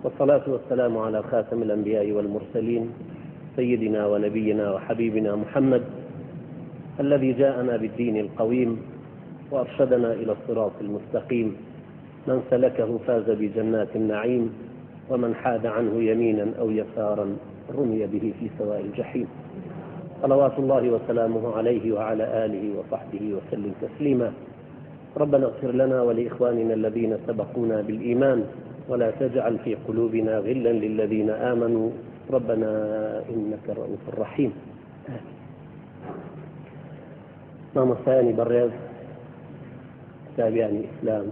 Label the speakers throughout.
Speaker 1: والصلاة والسلام على خاتم الأنبياء والمرسلين سيدنا ونبينا وحبيبنا محمد الذي جاءنا بالدين القويم وأرشدنا إلى الصراط المستقيم من سلكه فاز بجنات النعيم ومن حاد عنه يمينا أو يسارا رمي به في سواء الجحيم صلوات الله وسلامه عليه وعلى آله وصحبه وسلم تسليما ربنا اغفر لنا ولإخواننا الذين سبقونا بالإيمان ولا تجعل في قلوبنا غلا للذين آمنوا ربنا إنك رؤوف رحيم مامۆستایانی بەڕێز قوتابیانی ئیسلام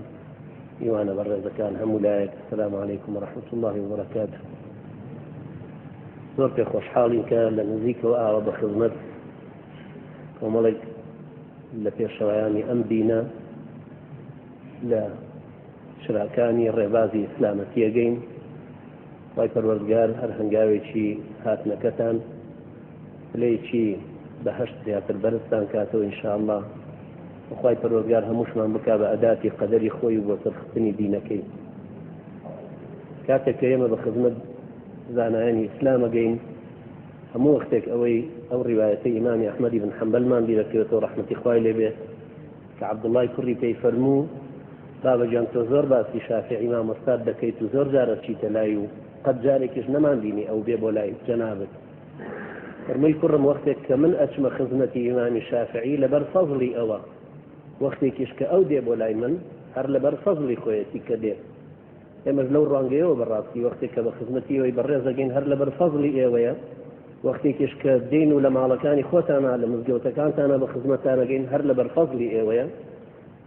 Speaker 1: میوانە بەڕێزەکان هەموو لایەک السلام علیکم ورحمة الله وبرکاته زۆر پێ خۆشحاڵین کە لە نزیکەوە ئاوە بە خزمەت کۆمەڵێک لە پێشەوایانی ئەم دینە لە چراکانی ڕێبازی ئیسلامەتیەگەین خوای پەروەردگار هەر هەنگاوێکی هاتنەکەتان پلەیەکی بەهەشت زیاتر بەرزتان کاتەوە ان شاء الله خوای پەروەردگار هەمووشمان بکا بە ئەداتی قەدەری خۆی و بۆ سەرخستنی دینەکەی کاتێک کە ئێمە بە خزمەت زانایانی ئیسلامەگەین هەموو وەختێک ئەوەی ئەو ڕیوایەتەی ئیمامی ئەحمەدی بن حەنبەلمان بیرەکەوێتەوە ڕەحمەتی خوای لێبێ کە عەبدوڵای کوڕی پێی فەرموو بابە گیان تۆ زۆر باسی شافعی مامۆستات دەکەیت و زۆر جار ئەچیتە لای و قەت جارێکیش نەمانبینی ئەو بێ بۆ لای جەنابت فەرمووی کوڕم وەختێک کە من ئەچمە خزمەتی ئیمامی شافعی لەبەر فەزڵی ئەوە وەختێکیش کە ئەو دێ بۆ لای من هەر لەبەر فەزڵی خۆیەتی کە دێ ئێمەش لەو ڕوانگەیەوە بەڕاستی وەختێک کە بە خزمەتی ئێوەی بەڕێز دەگەین هەر لەبەر فەزڵی ئێوەیە وەختێکیش کە دێین و لە ماڵەکانی خۆتانە لە مزگەوتەکانتانە بە خزمەتانەگەین هەر لەبەر فەزڵی ئێوەیە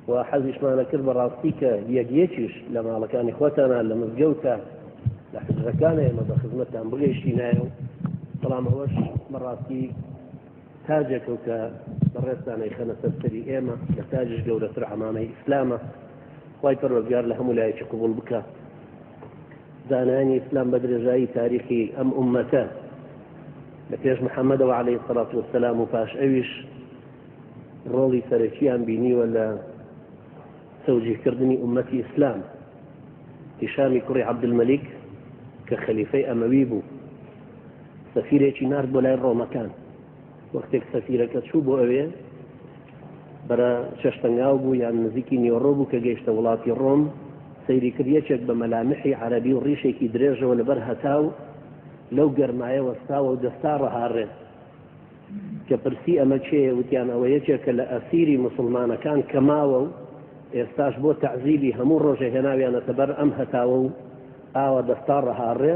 Speaker 1: و حەزیشمانە کرد بەڕاستی کە یەک یەکیش لە ماڵەکانی خۆتانە لە مزگەوتە لە حجرەکانە ئێمە بە خزمەتان بگەیشتینایە و بەڵام ئەوەش بەڕاستی تاجێکە و کە بەڕێزتان ئەیخەنە سەر سەری ئێمە لە تاجیش گەورەتر عەمامەی ئیسلامە خوای پەروەردگار لە هەموو لایەکی قبوڵ بکا زانایانی ئیسلام بە درێژایی تاریخی ئەم ئومەتە لە پێش محەممەدەوە عەلەیهی سەڵات وەسەلام و پاش ئەویش ڕۆڵی سەرەکییان بینیوە لە تەوجیهکردنی ئومەتی ئیسلام هیشامی کوڕی عەبدولمەلیک کە خەلیفەی ئەمەوی بوو سەفیرێکی نارد بۆ لای ڕۆمەکان وەختێک سەفیرەکە چوو بۆ ئەوێ بەرە چێشتەنگاو بوو یان نزیکی نیۆڕۆ بوو کە گەیشتە وڵاتی ڕۆم سەیری کرد یەکێک بە مەلامحی عەرەبی و ڕیشێکی درێژەوە لەبەر هەتاو لەو گەرمایە وەستاوە و دەستا ڕەهاڕێ کە پرسی ئەمە کێیە وتیان ئەوە یەکێکە لە ئەسیری موسڵمانەکان کە ماوە و ئێستاش بۆ تەعزیبی هەموو ڕۆژێ هێناویانەتە بەر ئەم هەتاوە و ئاوا دەستا ڕەهاڕێ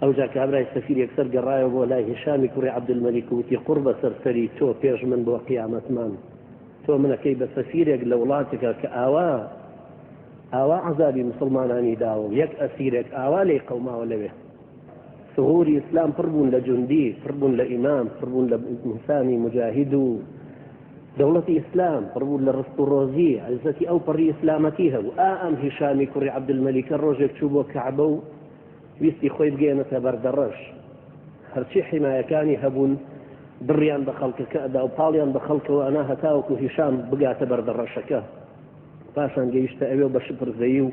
Speaker 1: ئەوجا کابرای سەفیر یەکسەر گەڕایەوە بۆ لای هیشامی کوڕی عەبدولمەلیک و وتی قوڕ بەسەر سەری تۆ پێش من بۆ قیامەتمان تۆ منەکەی بە سەفیرێک لە وڵاتێکا کە ئاوا ئاوا عەزابی موسڵمانانی داوە و یەک ئەسیرێک ئاوا لێی قەوماوە لەوێ ثغوری ئیسلام پڕ بوون لە جوندی، پڕ بوون لە ئیمام، پڕ بوون لە ئینسانی موجاهید و دەوڵەتی ئیسلام، پڕ بوون لە ڕزق و ڕۆزی، عیزەتی ئەو پەڕی ئیسلامەتی هەبوو. ئا ئەم هیشامی کوڕی عەبدولمەلیکە ڕۆژێک چوو بۆ کەعبە و ویستی خۆی بگەیەنێتە بەردەڕەش. هەرچی حیمایەکانی هەبوون دڕیان بە خەڵکەکە ئەدا و پاڵیان بە خەڵکەوە ئەنا هەتاوەکو هیشام بگاتە بەردەڕەشەکە. پاشان گەیشتە ئەوێ و بە شپرزەیی و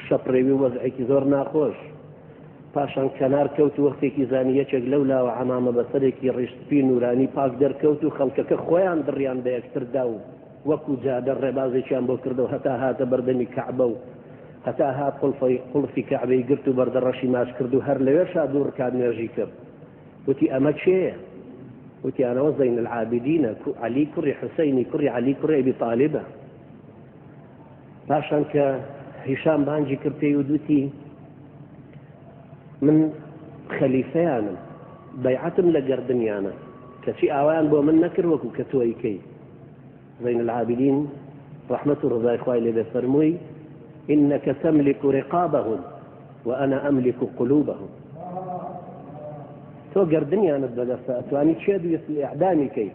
Speaker 1: شەپڕێوی و وەزعێکی زۆر ناخۆش پاشان کەنار کەوت و وەختێکی زانی یەکێک لەو لاوە عەمامە بەسەرێکی ڕیش سپی نورانی پاک دەرکەوت و خەڵکەکە خۆیان دڕیان بە یەکتر دا و وەکو جادە ڕێبازێکیان بۆ کردەوە هەتا هاتە بەردەمی کەعبە و هەتا هات قوڵفی قوڵفی کەعبەی گرت و بەردەڕەشی ماچ کرد و هەر لەوێشا دوو ڕکات نوێژی کرد وتی ئەمە کێیە؟ وتیان ئەوە زەین العابدینە عەلی کوڕی حوسەینی کوڕی عەلی کوڕی ئەبی تالیبە پاشان کە هیشام بانگی کرد پێی و دوتی من خەلیفەیانم بەیعەتم لە گەردنیانە کەچی ئاوایان بۆ من نەکرد وەکو کە تۆی کەی زین العابدین ڕەحمەت و ڕزای خوای لێ بێ فەرمووی إنك تملك رقابهم وأنا أملك قلوبهم تۆ گردنیانت بەدەستە ئەتوانی چێ دویست ئیعدامی کەی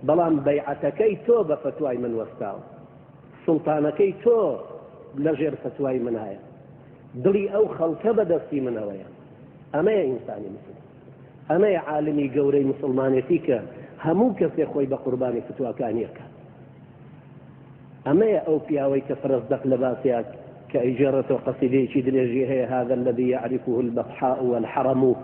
Speaker 1: بەڵام بەیعەتەکەی تۆ بە فەتوای من وەستاوە سوڵتانەکەی تۆ لەژێر فەتوای منایە دڵی ئەو خەڵکە بەدەستی منەوەیە ئەمەیە ئینسانی مسلمان ئەمەیە عالمی گەورەی مسلمانێتی کە هەموو کەسێ خۆی بە قوربانی فتواکانی ئەکات ئەمەیە ئەو پیاوەی کە فەرەزدەق لە باسیا. کە ئەیگێڕێتەوە قەسیدەیەکی درێژی هەیە هذا الذي يعرفه البطحاء والحرم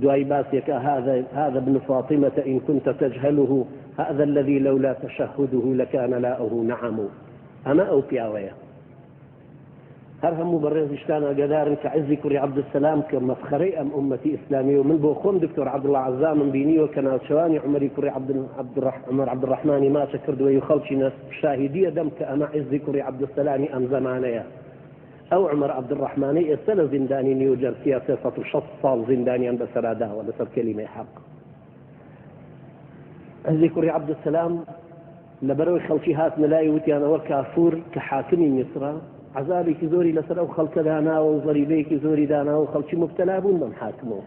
Speaker 1: دوای باسێکە هذا هذا ابن فاطمة إن كنت تجهله هذا الذي لولا تشهده لكان لاؤه نعم ئەمە ئەو پیاوەیە هەر هەموو بەڕێزیشتان ئاگادارن کە عزی کوڕی عەبدولسەلام کە مەفخەرەی ئەم ئوممەتی ئیسلامی و من بۆ خۆم دکتۆر عەبدوڵا عەزامم بینیوە کە ناوچەوانی عومەری کوڕی عومەر عەبدولڕەحمانی ماچە کردووە و خەڵکی نەس شاهیدیە دەم کە ئەمە عزی کوڕی عەبدولسەلامی ئەم زەمانەیە. ئەو عومەر عەبدولڕەحمانەی ئێستا لە زیندانی نیو جەرسیە 360 ساڵ زیندانیان بەسەرا داوە لەسەر کەلیمەی حەق. عزی کوڕی عەبدولسەلام لەبەرئەوەی خەڵکی هاتنە لای وتیان ئەوە کافور کە حاکمی میسرە عەزابێکی زۆری لەسەر ئەو خەڵکە داناوە و زەریبەیەکی زۆری داناوە و خەڵکی مبتەلا بوون بەم حاکمەوە.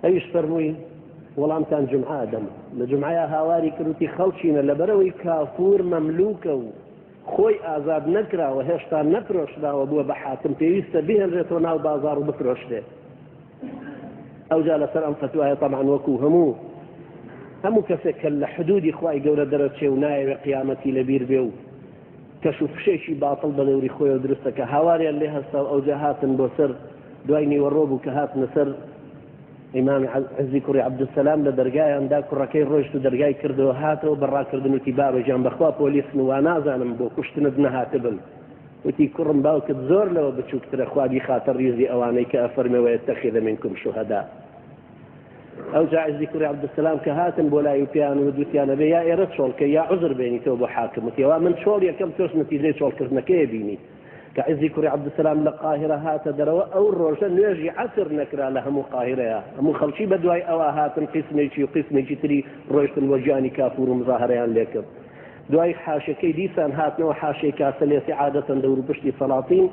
Speaker 1: ئەویش فەرمووی وەڵامتان جمعە ئەدەم. لە جمعەیا هاواری کرد وتی خەڵکینە لەبەرئەوەی کافور مەملوکە و خۆی ئازاد نەکراوە هێشتا نەفرۆشراوە بووە بە حاکم پێویستە بهێنرێتەوە ناو بازاڕ و بفرۆشرێ. ئەوجا لەسەر ئەم فەتوایە تەبعەن وەکو هەموو هەموو کەسێک کە لە حدودی خوای گەورە دەرەچێ و نایەوێ قیامەتی لەبیر بێ و کەش و فشێکی باتڵ بە دەوری خۆیەوە دروستەکە هاواریان لێ هەستا و ئەوجا هاتن بۆ سەر دوای نیوەڕۆ بوو کە هاتنە سەر ئیمام عزی کوڕی عەبدولسەلام لە دەرگایان دا کوڕەکەی ڕۆیشت و دەرگای کردەوە هاتەوە بە ڕاکردن وتی بابە گیان بەخوا پۆلیسن و وا نازانم بۆ کوشتنت نەهاتبن وتی، کوڕم باوکت زۆر لەوە بچووکترە خوا بیخاتە ڕیزی ئەوانەی کە ئەفەرمێ ویتخذ منکم شهداء. ئەوجا عیزی کوڕی عەبدولسەلام کە هاتن بۆ لای و پێیان وت وتیان ئەبێ یا ئێرە چۆڵ کەی یا عوزر بێنیتەوە بۆ حاکم وتی ئەوا من چۆڵ یەکەم تۆش نەتیجەی چۆڵکردنەکەی بینی کە عیزی کوڕی عەبدولسەلام لە قاهیرە هاتە دەرەوە ئەو ڕۆژە نوێژی عەسر نەکرا لە هەموو قاهیرەیە هەموو خەڵکی بە دوای ئەوە هاتن قیسمێکی و قیسمێکی تری ڕۆیشتن بۆ گیانی کافور و مزاهەرەیان لێکرد دوای حاشەکەی دیسان هاتنەوە حاشەی کاسەلێسی عادەتەن دەوروپشتی سەڵاتین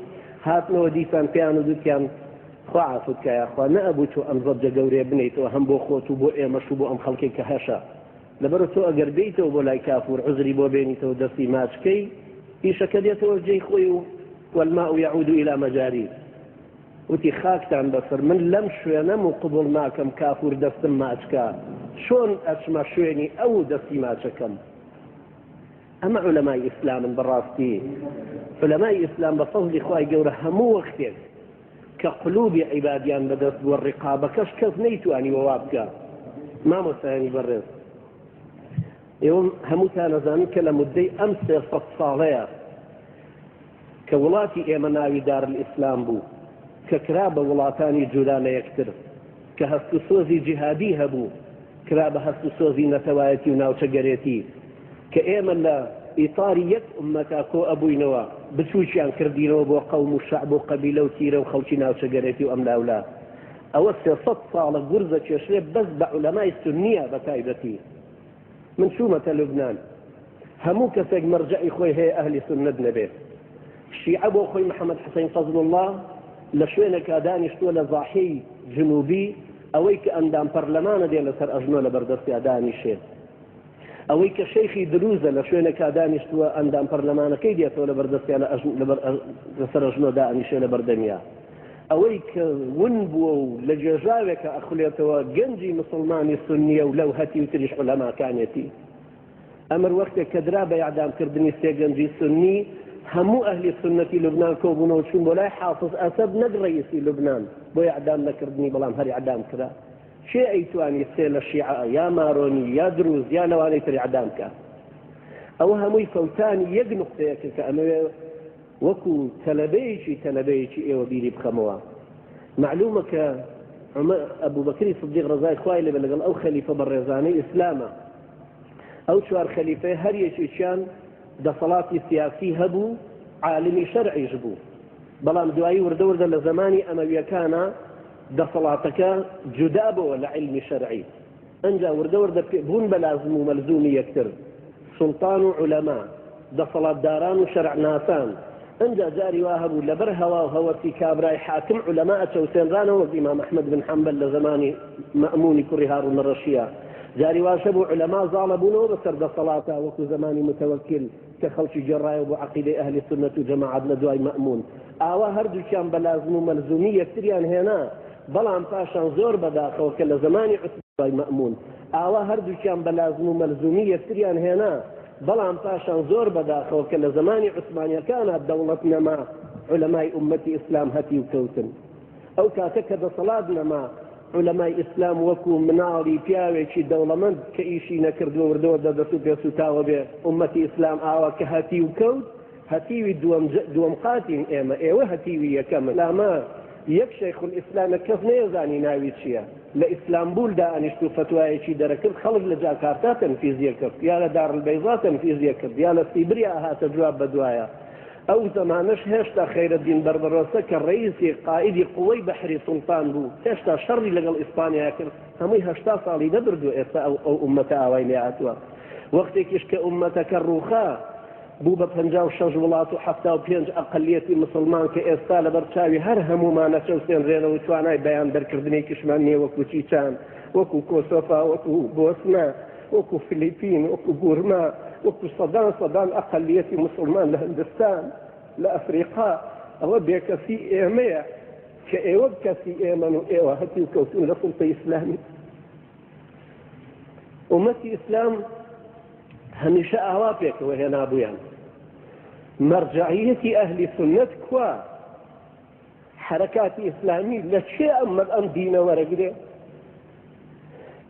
Speaker 1: هاتنەوە دیسان پێیان و دوتیان خوا عافوت کا یاخوا نەئەبوو تۆ ئەم زەجە گەورەیە بنێیتەوە هەم بۆ خۆت و بۆ ئێمەش و بۆ ئەم خەڵکەی کە هەشە لەبەرو تۆ ئەگەر بێیتەوە بۆ لای کافور عوزری بۆ بێنیتەوە دەستی ماچ کەی ئیشەکە دێتەوە جێی خۆی و والماء يعود الى مجاريه وتی خاکتان بەسەر من لەم شوێنەم و قبوڵ ناکەم کافور دەستم ماچ کا چۆن ئەچمە شوێنی ئەو و دەستی ماچەکەم. ئەمە عولەمای ئیسلامن بەڕاستی عولەمای ئیسلام بە فەزلی خوای گەورە هەموو وەختێک کە قلوبی عیبادیان بەدەست بووە ڕقابەکەش کەس نەیتوانیوە وا بکا مامۆستایانی بەڕێز ئێوە هەمووتان ئەزانن کە لە مدەی ئەم 300 ساڵەیە کە وڵاتی ئێمە ناوی دار الاسلام بوو کە کرا بە وڵاتانی جودا لە یەکتر، کە هەست و سۆزی جیهادی هەبوو کرا بە هەست و سۆزی نەتەوایەتی و ناوچەگەرێتی، کە ئێمە لە ئیتاری یەک ئوممەتا کۆ ئەبووینەوە، بچووکیان کردینەوە بۆ قەوم و شەعب و قەبیلە و تیرە و خەڵکی ناوچەگەرێتی و ئەملاولا. ئەوە 300 ساڵە گورزە کێشرێ بەس بە عولەمای سوننیە بە تایبەتی. من چوومەتە لوبنان هەموو کەسێک مەرجەعی خۆی هەیە ئەهلی سوننەت نەبێ شیعە بۆ خۆی محەممەد حسین فەزل الله لە شوێنێکا دانیشتووە لە زاحیەی جنوبی ئەوەی کە ئەندام پەرلەمانە دێ لەسەر ئەژنۆ لە بەردەستیا دانیشێ ئەوەی کە شەیخی دروزە لە شوێنێکا دانیشتووە ئەندام پەرلەمانەکەی دێتەوە لە بەردەستیا لەسەر ئەژنۆ دانیشێ لە بەردەمیا ئەوەی کە ون بووە و لە گێژاوێکا ئەخولێتەوە گەنجی مسوڵمانی سوننیە و لەو هەتیو تریش عولەماکانێتی. ئەمر وەختێک کە درا بە ئیعدام کردنی سێ گەنجی سوننی هەموو ئەهلی سوننەتی لوبنان کۆبوونەوە چوون بۆ لای حافز ئەسەد نەک ڕەئیسی لوبنان بۆ ئیعدام نەکردنی بەڵام هەر ئیعدام کرا. کێ ئەیتوانی سێ لە شیعە یا مارۆنی یا دروز یا لەوانەی تر ئیعدام کا؟ ئەوە هەمووی فەوتانی یەک نوقتەیەکە کە ئەمەوێ وەکو تەلەبەیەکی تەلەبەیەکی ئێوە بیری بخەمەوە مەعلومە کە عمر ئەبوبەکری صدیق ڕەزای خوای لێبێ لەگەڵ ئەو خەلیفە بەڕێزانەی ئیسلامە ئەو چوار خەلیفەیە هەر یەکێکیان دەسەڵاتی سیاسی هەبوو عالمی شەرعیش بوو بەڵام دوایی وردە وردە لە زمانی ئەمەویەکانە دەسەڵاتەکە جودا بۆوە لە علمی شەرعی ئنجا وردە وردە بوون بە لازم و مەلزومی یەکتر، سوڵتان و عولەما، دەسەڵاتداران و شەرعناسان، ئنجا جاری وا هەبوو لەبەر هەوا و هەوەسی کابرای حاکم عولەما ئەچەوسێنرانەوە وەک ئیمام ئەحمەد بن حەنبەل لە زەمانی مەئموونی کوڕی هاڕوون ڕەشیە، جاری واش هەبوو عولەما زاڵەبوونەوە بەسەر دەسەڵاتا وەکو زەمانی متەوەکیل کە خەڵکی گێڕایەوە بۆ عەقیدەی ئەهلی سوننەت و جەماعەت لە دوای مەئموون ئاوا هەردووکیان بە لازم و مەلزومی یەکتریان هێنا. بەڵام پاشان زۆر بەداخەوە کە لە زەمانی عوسمانی دوای مەئموون ئاوا هەردووکیان بە لازم و مەلزومی یەکتریان هێنا. بەڵام پاشان زۆر بەداخەوە کە لە زەمانی عوسمانیەکانا دەوڵەت نەما عولەمای ئوممەتی ئیسلام هەتیو کەوتن. ئەو کاتە کە دەسەڵات نەما عولەمای ئیسلام وەکو مناڵی پیاوێکی دەوڵەمەند کە ئیشی نەکردووە وردە وردە دەست و پێ سوتاوە بێ ئوممەتی ئیسلام ئاوا کە هەتیو کەوت هەتیوی دووەم دووەم قاتین ئێمە ئێوە هەتیوی یەکەمن لامە یەک شەیخ الئیسلامە کەس نەیەزانی ناوی چییە لە ئیسلامبول دائەنیشت و فەتوایەکی دەرەکرد خەڵک لە جاکارتا تەنفیزیە کرد یا لە دارالبەیزا تەنفیزیە کرد یا لە سیبریا هاتە جواب بەدوایە ئەو زەمانەش هێشتا خەیرەدین بەربەرۆسە کە ڕەئیسی قائیدی قوەی بەحری سوڵتان بوو هێشتا شەڕی لەگەڵ ئیسپانیا کرد هەمووی 80 ساڵی نەبردووە ئێستا ئەو ئەو ئومەتە ئاوای لێ هاتووە وەختێکیش کە ئومەتەکە ڕووخا بوو بە 56 وڵات و 75 ئەقلیەتی مسلمان کە ئێستا لەبەر چاوی هەر هەموومان نەچەوسێنرێنەوە توانای بەیان دەرکردنێکیشمان نییە وەکو چیچان وەکو کۆسۆفا وەکو بۆسنە وەکو فلیپین، وەکو بورما، وەکو سەدان سەدان ئەقەلیەتی موسڵمان لە هندستان، لە ئەفریقا، ئەوە بێکەسی ئێمەیە کە ئێوە کەسی ئێمەن و ئێوە هەتیو کەوتون لە سوڵتەی ئیسلامی. ئومەتی ئیسلام هەمیشە ئاوا پێکەوە هێنابوویان. مەرجەعیەتی ئەهلی سوننەت کوا؟ حەرەکاتی ئیسلامی لە کێ ئەم ئەم دینە وەرەگرێ؟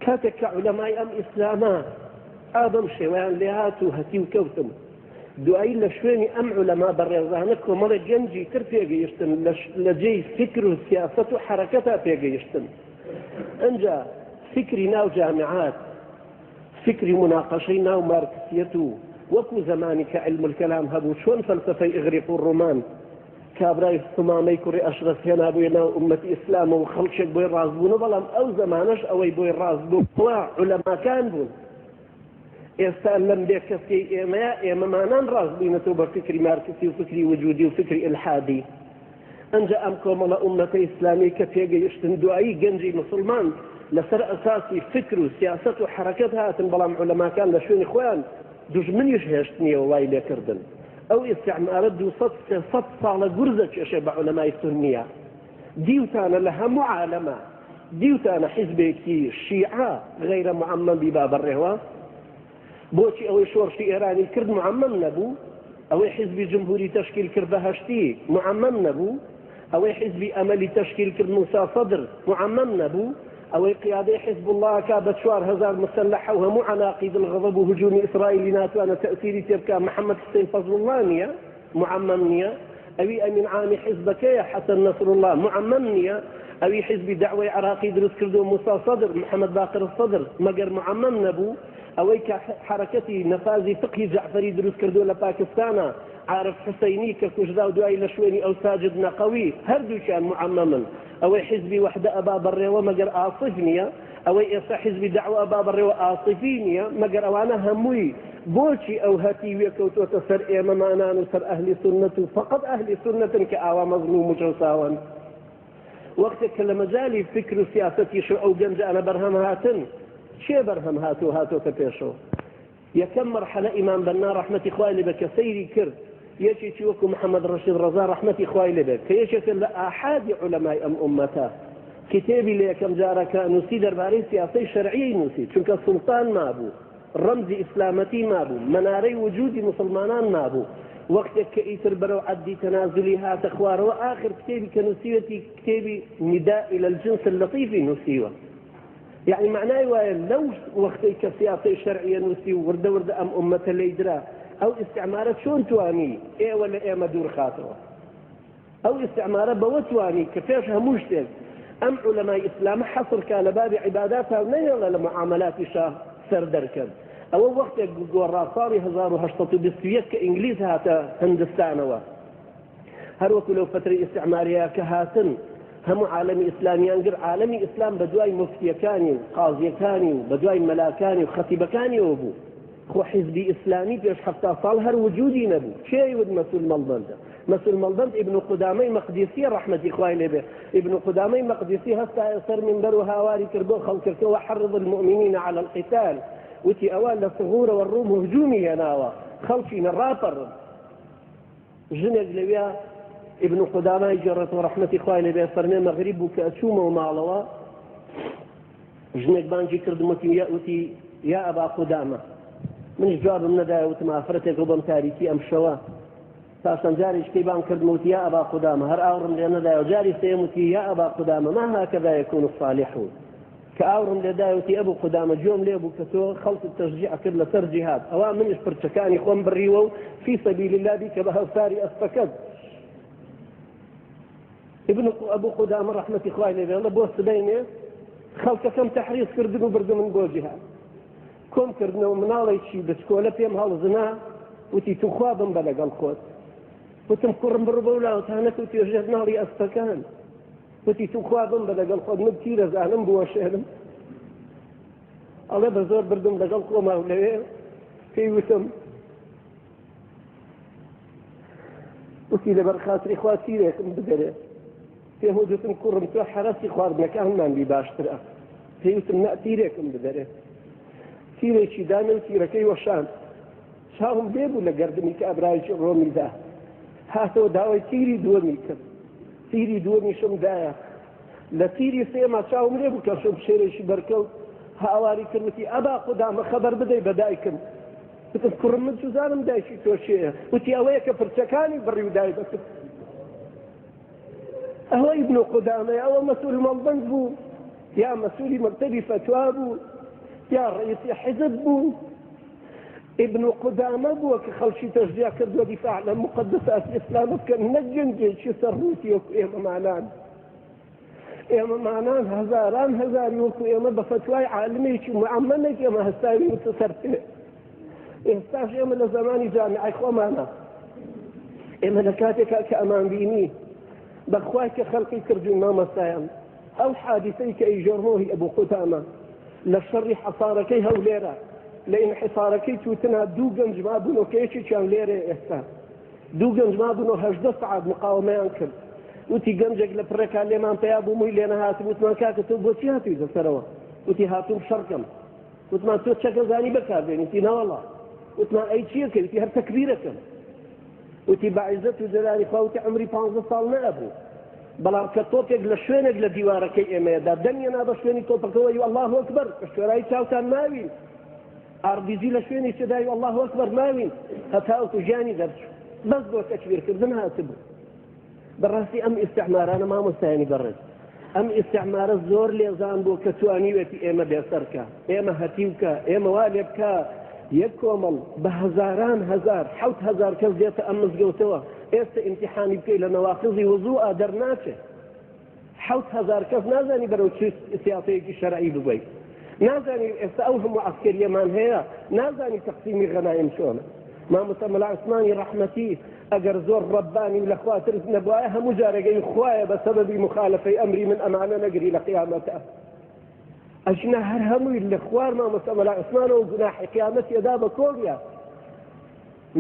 Speaker 1: کاتێک کە عولەمای ئەم ئیسلامە ئا بەم شێوەیان لێهات و هەتیو کەوتن دوایی لە شوێنی ئەم عولەما بەڕێزانە کۆمەڵێک گەنجی تر پێگەیشتن لە جێی فکر و سیاسەت و حەرەکەتا پێگەیشتن ئەنجا فکری ناو جامعات فکری مناقەشەی ناو مارکسیەت و وەکو زەمانی کە علم الکلام هەبوو چۆن فەلسەفەی ئیغریق و ڕۆمان کابرای ثمامەی کوڕی ئەشرەف هێنابوویە ناو ئوممەتی ئیسلامەوە و خەڵکێک بۆی ڕاست بوون و بەڵام ئەو زەمانەش ئەوەی بۆی ڕاست بوو خوا عولەماکان بوون. ئێستا لەم بێکەسیەی ئێمەیە ئێمەمانان ڕاست بووینەتەوە بە فکری مارکسی و فکری وجودی و فکری ئیلحادی. ئەنجا ئەم کۆمەڵە ئوممەتە ئیسلامیەی کە پێگەیشتن دوایی گەنجی مسوڵمان لەسەر ئەساسی فکر و سیاسەت و حەرەکەت هاتن بەڵام عولەماکان لە شوێنی خۆیان دوژمنیش هێشتنیەوە وای لێکردن ئەو ئیستعمارە 200 300 ساڵە گورزە کێشێ بە عولەمای سوننیە دیوتانە لە هەموو عالەمە دیوتانە حیزبێکی شیعە غەیرە معەمەم بیبا بەڕێوە بۆچی ئەوەی شۆڕشی ئێرانی کرد معەمەم نەبوو ئەوەی حیزبی جمهوری تەشکیل کرد بەهەشتی معەمەم نەبوو ئەوەی حیزبی ئەمەلی تەشکیل کرد موسا سەدر معەمەم نەبوو ئەوەی قیادەی حیزب اللە کا بە 4000 مسلحە و هەموو عەناقید الغضب و هجومی ئیسرائیلی ناتوانە تەئسیری تێ بکا محەممەد حسین فەزل اللە نییە معەمەم نییە ئەوی ئەمین عامی حیزبەکەیە حەسەن نەسراللە معەمەم نییە ئەوی حیزبی دەعوەی عراقی دروست کردو موسا سەدر محەممەد باقر سەدر مەگەر معەمەم نەبوو ئەوەی کە حرەکەتی نەفازی فقهی جەعفەری دروست کردو لە پاکستانە عارف حوسەینی کە کوژرا و دوایی لە شوێنی ئەو ساجد نەقەوی هەردووکیان معەمەمن ئەوەی حیزبی وەحدە ئەبا بەڕێوە مەگەر ئاسف نییە ئەوەی ئێستا حیزبی دەعوە ئەبا بەڕێوە ئاسفی نییە مەگەر ئەوانە هەمووی بۆچی ئەو هەتیویە کەوتۆتە سەر ئێمەمانان و سەر ئەهلی سوننەت و فقط ئەهلی سوننەتن کە ئاوا مەزڵوم و چەوساوەن وەختێک کە لە مەجالی فکر و سیاسەتیش ئەو گەنجانە بەرهەم هاتن کێ بەرهەم هاتوو هاتۆتە پێشەوە یەکەم مەرحەلە ئیمام بەننا ڕەحمەتی خوای لێ بێت کە سەیری کرد یەکێکی وەکو محەممەد ڕەشید ڕەزا ڕەحمەتی خوای لێ بێت کە یەکێکە لە ئاحادی عولەمای ئەم ئوممەتە کتێبی لە یەکەم جارە کە نووسی دەربارەی سیاسەی شەرعیی نووسی چونکە سوڵتان مابوو ڕەمزی ئیسلامەتی مابوو مەنارەی وجودی مسلمانان مابوو وەختێک کە ئیتر بەرەو عەدی تەنازلی هاتە خوارەوە ئاخر کتێبی کە نووسیوەتی کتێبی نداء إلى الجنس اللطيف نووسیوە یەعنی مەعنای وایە لەو وەختەی کە سیاسەی شەرعیە نووسی و وردە وردە ئەم ئوممەتە لێی درا ئەو ئیستعمارە چۆن توانی ئێوە لە ئێمە دوور خاتەوە؟ ئەو ئیستعمارە بەوە توانی کە پێش هەموو شتێک ئەم عولەمای ئیسلامە حەسر کا لە بابی عیباداتا و نەهێڵێ لە معامەلاتیشا سەر دەرکەن. ئەوە وەختێک گۆڕا ساڵی 1821 کە ئینگلیز هاتە هندستانەوە. هەروەکو لەو فەترەی ئیستعماریە کە هاتن هەموو عالەمی ئیسلامیان گرت، عالەمی ئیسلام بە دوای موفتیەکانی و قازیەکانی و بە دوای مەلاکانی و خەتیبەکانیەوە بوو، خۆ حیزبی ئیسلامی پێش 70 ساڵ هەر وجودی نەبوو، کێ وت مەسول مەڵبەندە؟ مەسول مەڵبەند ئیبن قودامەی مەقدیسیە ڕەحمەتی خوای لێ بێ، ئیبن قودامەی مەقدیسی هەستایە سەر مینبەر و هاواری کرد بۆ خەڵکەکە وحرض المؤمنین علی القتال، وتی ئەوە لە سغورەوە ڕوم هجومی هێناوە، خەڵکینە ڕاپەڕن. ژنێک لەویا ابن قدامە ئەیگێڕێتەوە ڕەحمەتی خوای لێ بێ فەرمێ مەغریب بوو کە ئەچوومەوە ماڵەوە ژنێک بانگی کردم وتی یا وتی یا ئەبا قدامە. منیش جوابم نەدایە وتم ئافرەتێکە و بەم تاریکی ئەم شەوە. پاشان جارێکی کەی بانگ کردم وتی یا ئەبا قودامە، هەر ئاوڕم لێ نەدایەوە. جاری سێیەم وتی یا ئەبا قودامە ما هاکذا یکون الصالحون. کە ئاوڕم لێ دایە وتی ئەبو قودامە گوێم لێ بوو کە تۆ خەڵکت تەشجیع کرد لەسەر جیهاد، ئەوا منیش پرچەکانی خۆم بڕیوە و فی سەبیل اللە بیکە بە هەوساری ئەسپەکەت. ابن ئەبو قودامە ڕەحمەتی خوای لێ بێ بۆ سبەینێ خەڵکەکەم تەحریص کردن و بردمن بۆ جیهاد. کۆم کردنەوە مناڵێکی بچکۆلە پێم هەڵزنا وتی توخوا بم بە لەگەڵ خۆت. وتم کوڕم بڕ بەو لاوە تا نەکەوتیە ژێر ناڵی ئەسپەکان. وتی توخوا بم بە لەگەڵ خۆت من تیرەزانم بوەشێنم. ئەڵێ بە زۆر بردم لەگەڵ خۆما و لەوێ پێی وتم وتی لەبەر خاتری خوا تیرێکم بدەرێ. پێم وتم کوڕم تۆ حەرەسی خواردنەکانمان بی باشترە. پێی وتم نا تیرێکم بدەرێ. تیرێکی دانێ و تیرەکەی وەشاند. چاوم لێ بوو لە گەردنی کابرایەکی ڕۆمیدا. هاتەوە داوای تیری دووەمی کرد. تیری دووەمیشم دایە. لە تیری سێما چاوم لێ بوو کە شمشێرێکی بەرکەوت. هاواری کرد وتی ئەبا قودامە خەبەر بدەی بە دایکم. وتم کوڕم من چوزانم دایکی تۆ کێیە؟ وتی ئەوەیە کە پرچەکانی بڕی و دای بەکرد. ئەوە ئیبن قودامەیە، ئەوە مەسئول مەڵبەند بوو یا مەسئولی مەکتەبی فەتوا بوو یا ڕئیسی حیزب بوو. ئیبن قودامە بووە کە خەڵکی تەشجیع کردووە دیفاع لە مقدساتی ئیسلام بکەن، نەک گەنجێکی سەر ڕووتی وەکو ئێمەمانان. ئێمەمانان هەزاران هەزاری وەکو ئێمە بە فەتوای عالمێکی معەمەمێک ئێمە هەستاوینەتە سەر پێ. ئێستاش ئێمە لە زەمانی جامیعەی خۆمانە. ئێمە لە کاتێکا کە ئەمان بینی بەخوای کە خەڵقی کردوین مامۆستایان، ئەو حادیسەی کە ئیژۆرمۆهی ئەبوو قودامە لە شەڕی حەسارەکەی هەولێرە لە ئینحیسارەکەی تووتنا دوو گەنج مابوونەوە کە یەکێکیان لێرەیە ئێستا، دوو گەنج مابوون و 18 سەعات مقاومەیان کرد. وتی گەنجێک لە پڕێکا لێمان پەیا بوو مووی لێ نەهاتبوو، وتمان کاکە تۆ بۆچی هاتوویتە سەرەوە؟ وتی هاتووم شەڕکەم. وتمان تۆ چەکە زانی بەکاردێنی؟ وتی نەوەڵا. وتمان ئەی چیەکەی؟ وتی هەر تەکبیرەکەم. وتی بە عیزەت و جەلالی خوا وتی عمری 15 ساڵ نەئەبوو، بەڵام کە تۆپێک لە شوێنێک لە دیوارەکەی ئێمەیەدا دەنگێ نا بە شوێنی تۆپەکەوە ی ئەڵڵاهو ئەکبەر، بە شوێرایی چاوتان ماوین. ئاڕبیجی لە شوێنی چدای ئەڵڵاهو ئەکبەر ماوین هەتاوەکو ژیانی دەرچوو، بەس بۆ تەکبیرکردن هاتبوو. بەڕاستی ئەم ئیستعمارانە مامۆستایانی بەڕێز، ئەم ئیستعمارە زۆر لێزان بوو کە توانیوێتی ئێمە بێسەرکە، ئێمە هەتیوکە، ئێمە وا لێ بکە یەک کۆمەڵ بە هەزاران هەزار 7000 کەس دێتە ئەم مزگەوتەوە، ئێستا ئیمتیحانی بکەی لە نەواقزی وەزووە دەرناچێ. 7000 کەس نازانی بەرەو چ سیاسەیەکی شەرعی ببەی، نازانی ئێستا ئەو هەموو عەسکەریەمان هەیە، نازانی تەقسیمی غەنایم چۆنە. مامۆستا مەلا عوسمانی ڕەحمەتی ئەگەر زۆر ڕەبانی و لە خوا ترس نەبوایە هەموو جارێکەی خوایە بە سەبەبی مخالفەی ئەمری من ئەمانە نەگری لە قیامەتە. ئەژنا هەر هەمووی لە خوار مامۆستا مەلا عوسمانەوە گوناحی قیامەت یەدا بە کۆڵیا.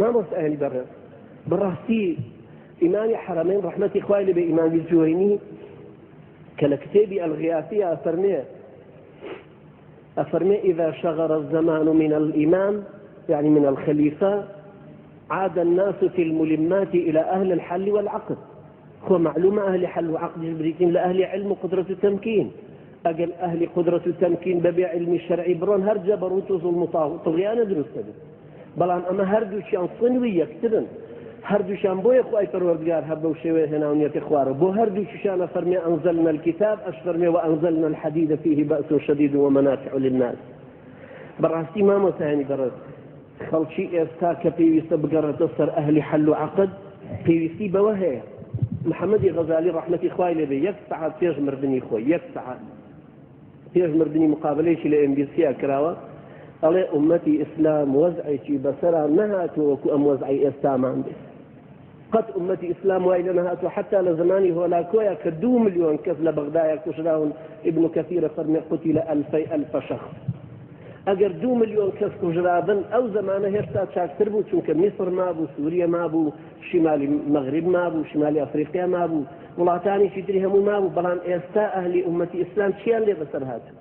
Speaker 1: مامۆستایانی بەڕێز، بەڕاستی ئیمامی حەرەمەین ڕەحمەتی خوای لێ بێ، ئیمامی جوەینی کە لە کتێبی الغیاثیە ئەفەرمێ، ئەفەرمێ إذا شغر الزمان من الإمام يعني من الخليفة عاد الناس في الملمات إلى أهل الحل والعقد. خو معلومة أهل حل وعقد بريتين لأهل علم وقدرة التمكين. أقل أهل قدرة التمكين ببيع علم الشرعي برون هر جبروت وظلم طغيان دروست بێت. بەڵام ئەمە هەردووشیان صنوی یەکترن، هەردووشیان بۆیە خوای پەروەردگار هەر بەو شێوەیە هێناونیەتی خوارە. بۆ هەردووشیشانە فەرمێ ئەنزلنا الكتاب، ئەش فەرمێ وأنزلنا الحديد فيه بأس شديد ومنافع للناس. بەڕاستی مامۆستایانی بەڕێز، خەڵکی ئێستا کە پێویستە بگەڕێتە سەر ئەهلی حەل و عەقد پێویستی بەوە هەیە. محەممەدی غەزالی ڕەحمەتی خوای لێ بێ یەک سەعات پێش مردنی خۆی، یەک سەعات پێش مردنی مقابلەیەکی لە ئێم بی سیا کراوە، ئەڵێ ئومەتی ئیسلام وەزعێکی بەسەرا نەهاتووە وەکو ئەم وەزعی ئێستامان بێ. قەت ئومەتی ئیسلام وای لە نەهاتووە حتا لە زمانی هۆلاکۆیە کە 2 ملیۆن کەس لە بەغدایە کوژراون. ئیبن کەثیرە فەرمێ قوتیلە ئەلفەی ئەلفە شەخص. ئەگەر 2 ملیۆن کەس کوژرابن ئەو زەمانە هێشتا چاکتر بوو، چونکە میسر مابوو، سووریە مابوو، شمالی مەغریب مابوو، شمالی ئەفریقیا مابوو، وڵاتانێکی تری هەموو مابوو. بەڵام ئێستا ئەهلی ئومەتی ئیسلام چیان لێ بەسەر هاتوو؟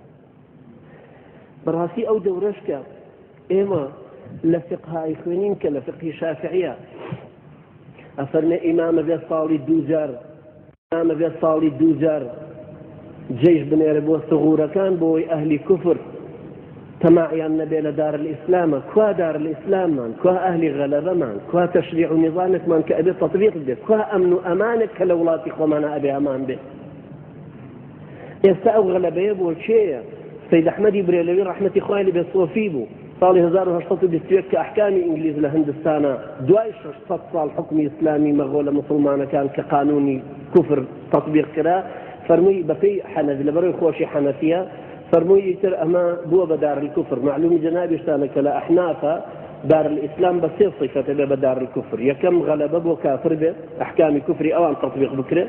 Speaker 1: بەڕاستی ئەو دەورەش کە ئێمە لە فقهای خوێنین کە لە فقهی شافعیە ئەفەرمێ ئیمامە بێ ساڵی دوو جار، ئیمامە بێ ساڵی دوو جار جەیش بنێرە بۆ سغورەکان بۆی ئەهلی کوفر. تەماعیان نەبێ لە دار الئیسلامە، کوا دار الئیسلاممان، کوا ئەهلی غەلەبەمان، کوا تەشریع و نیزامێکمان کە ئەبێ تەتبیق بێ، کوا ئەمن و ئەمانێک کە لە وڵاتی خۆمانە ئەبێ هەمان بێ. ئێستا ئەو غەلەبەیە بۆ کێیە؟ سەید ئەحمەدی برێلەوی ڕەحمەتی خوای لێ بێ سۆفی بوو. ساڵی 1821 کە ئەحکامی ئینگلیز لە هندستانە دوای 600 ساڵ حکومی ئیسلامی مەغۆلە مسلمانەکان کە قانونی کوفر تطبیق کرا فەرمووی بەپێی حەنەفی لەبەرەوەی خۆشی حەنەفیە فەرمووی ئیتر ئەمە بووە بە دار الکفر معلومی جەنابیشتانە کە لە ئەحنافە دار الئیسلام بە سێ صفەتە بێ بە دار الکفر یەکەم غەلەبە بۆ کافر بێ ئەحکامی کوفری ئەوان تطبیق بکرێ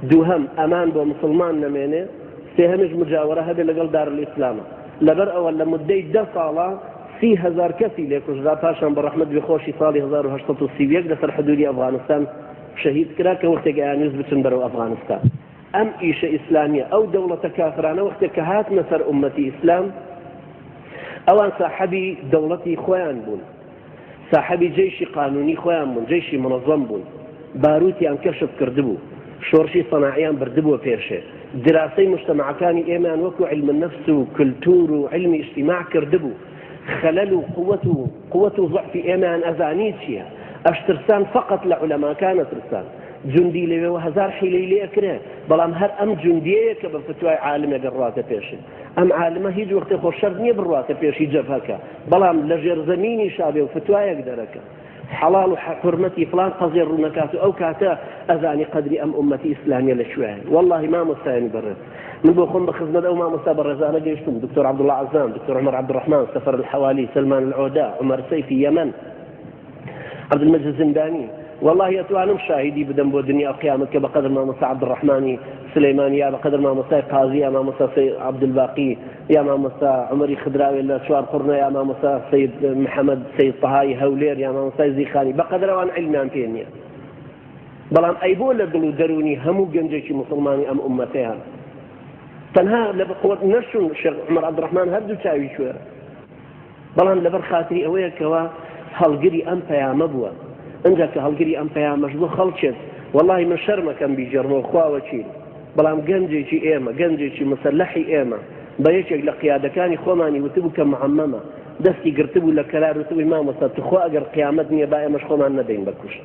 Speaker 1: دووهەم ئەمان بۆ مسلمان نەمێنێ سێهەمیش مجاوەرە هەبێ لەگەڵ دار الئیسلامە لەبەر ئەوە لە مدەی دە ساڵە 30هزار کەسی لێکوژرا پاشان بە ڕەحمەت بێ خۆشی ساڵی 1831 لەسەر حدودی ئەفغانستان شەهید کرا کە وەختێک ئەیانویست بچن بەرەو ئەفغانستان ئەم ئیشە ئیسلامیە ئەو دەوڵەتە کافرانە وەختێک کە هاتنە سەر ئومەتی ئیسلام ئەوان ساحەبی دەوڵەتی خۆیان بوون ساحەبی جەیشی قانونی خۆیان بوون جەیشی منەظەم بوون باروتیان کەشف کردبوو شۆڕشی سەناعیان بردبووە پێشێ دراسەی مجتەمەعەکانی ئێمەیان وەکو علم النفس و کلتور و علمی اجتماع کردبوو خەلەل و قوت و قوت و ضعفی ئێمەیان ئەزانی چییە ئەشترسان فقط لە عولەماکان ئەترسان جوندی لەوێوە هەزار حیلەی لێ ئەکرێ بەڵام هەر ئەم جوندیەیە کە بە فتوای عالمێک ئەڕواتە پێشێ ئەم عالمە هیچ وەختێ خۆ شەرت نییە بڕواتە پێشی جەبهەکە بەڵام لە ژێرزەمینی شابێ و فتوایەک دەرەکە حەڵاڵ و حرمەتی فلان قەزیە ڕوونەکات و ئەو کاتە ئەزانی قەدری ئەم ئومەتی ئیسلامیە لە کوێ واللهی مامۆستایانی بەڕێز من بۆ خۆم بە خزمەت ئەو مامۆستا بەڕێزانە گەیشتم دکتۆر عەبدوڵڵا عەزام دکتۆر عومەر عەبدوڕەحمان سەفەر الحوالی سەلمان العۆدە عومەر سەیفی یەمەن عبدالمجید زندانی والله ئەتوانم شاهیدی بدەم بۆ دنیا و قیامەت کە بەقەدر مامۆستا عەبدولڕەحمانی سلەیمانی یا بەقەدر مامۆستای قازی یا مامۆستا سەید عەبدولباقی یا مامۆستا عومەری خدراوێ لە چوار قوڕنە یا مامۆستا سەید محەمەد سەید تەهای هەولێر یا مامۆستای زیخانی بەقەدر ئەوان عیلمیان پێ نییە بەڵام ئەی بۆ لە دڵ و دەروونی هەموو گەنجێکی موسڵمانی ئەم ئومەتەیان تەنها لە بەقوەت نەشون شێخ عومەر عەبدولڕەحمان هەردوو چاوی کوێرە بەڵام لەبەر خاتری ئەوەیە کەوا هەڵگری ئەم پەیامە بووە ئنجا کە هەڵگری ئەم پەیامەش بوو خەڵکێک وەڵاهی من شەرمەکەم بیگێڕمەوە خوا وەکیل بەڵام گەنجێکی ئێمە گەنجێکی مسەلەحی ئێمە بە یەکێک لە قیادەکانی خۆمانی وتبوو کە معەمەمە دەستی گرتبوو لە کەلار وتبووی مامۆستا توخوا ئەگەر قیامەت نییە با ئێمەش خۆمان نەدەین بە کوشت